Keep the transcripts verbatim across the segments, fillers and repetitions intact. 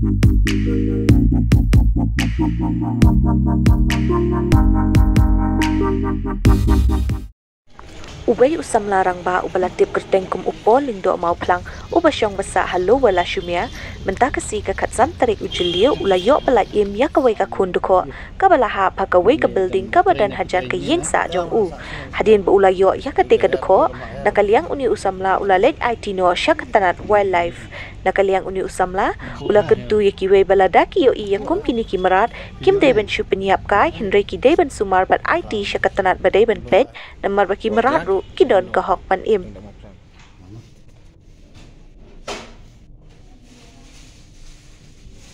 Uwei u samla rangbah uba la tip kyrteng kum u Paul Lyngdoh Mawphlang, uba shong ba sah ha Lower Lashumia, mynta ka sngi ka khatsan tarik u Jylliew u la ïoh ba lait im ïa kawei ka khun dkhot kaba la hap ha kawei ka building kaba don hajan ka ïing sah jong u. Hadien ba u la ïoh ïa katei ka dkhot, na ka liang une u samla u la leit aiti noh sha ka tnat Wildlife. Na ka liang une u samla u la kyntu ïa kiwei ba lada ki ïohi ïa kum kine ki mrad, kim dei ban shu pynïap kai, hynrei ki dei ban sumar bad aiti sha ka tnat ba dei ban peit, namar ba ki mrad ruh ki don ka hok ban im.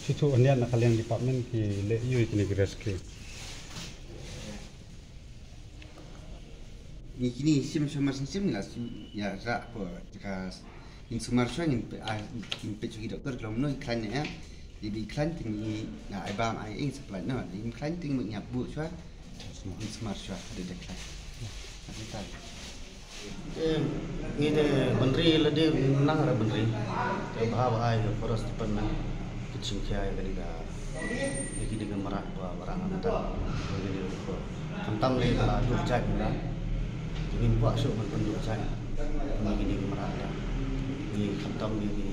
Shu shu wan ïa na ka liang department ki leh ïa kine ki rescue. Ngi kine sim sumar sim sim la sim ïa ra ko ka. Ngin sumar shuwa, ngin pe-, ah, ngin peit shuwa ki doktor ki long kumno, ngi khlaiñ ne em. Ïa ba ngi khlaiñ te ngi, ah, ai bam ai ïing supply noh. Ngin khlaiñ te ngi ïa buh shuwa. Ngin sumar shuwa, haduh da khlaiñ. Haduh da. Te ngi te ban ri lade nang ra ban ri. Te bha ba ai ka forest department ki jingkhia ïa kane ka, ïa kine ki mrad ba, ba rang nangta. Ïa kine ko. Khamtam lei ka la duh jait mynta. Te ngim kwah shuh ban pynduh jait. Ïa kine ki mrad ta. Ngi khamtam ïa ki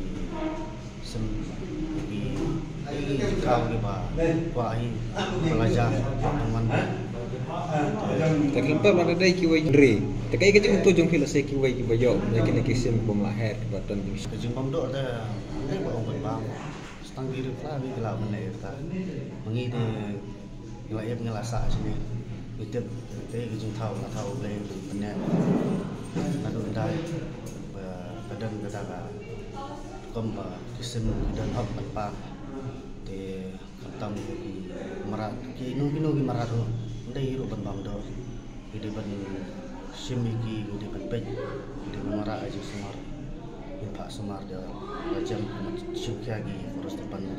sim ki, ki jingkhaw kiba kwah hi ba la ja ba pynwan. Te khlem pep lada dei kiwei hynrei te kaei ka jingmyntoi jong phi lehse kiwei kiba ïoh ïa kine ki sim bym lah her kiba don jingshah. Ka jingbam doh te hynrei ba ong ban bam. Tang ki rip la ki la ban leh ïa kata. Ma ngi te ngi la ïap ngi la sah shane. Ngi tip te ki jingthaw la thaw Blei ban pyneh. Naduh ynda ba ka don kata ka kum ba ki sim ki don hok ban pang. Te khamtam ki mrad, kino kino ki mrad ruh, ym dei hi ruh ban bam doh. Ki dei ban shim ïa ki, ki dei ban peit, ki dei ban wanrah ïa jingsumar. Ngin phah sumar da la jem, kumba shim khia ki forest department.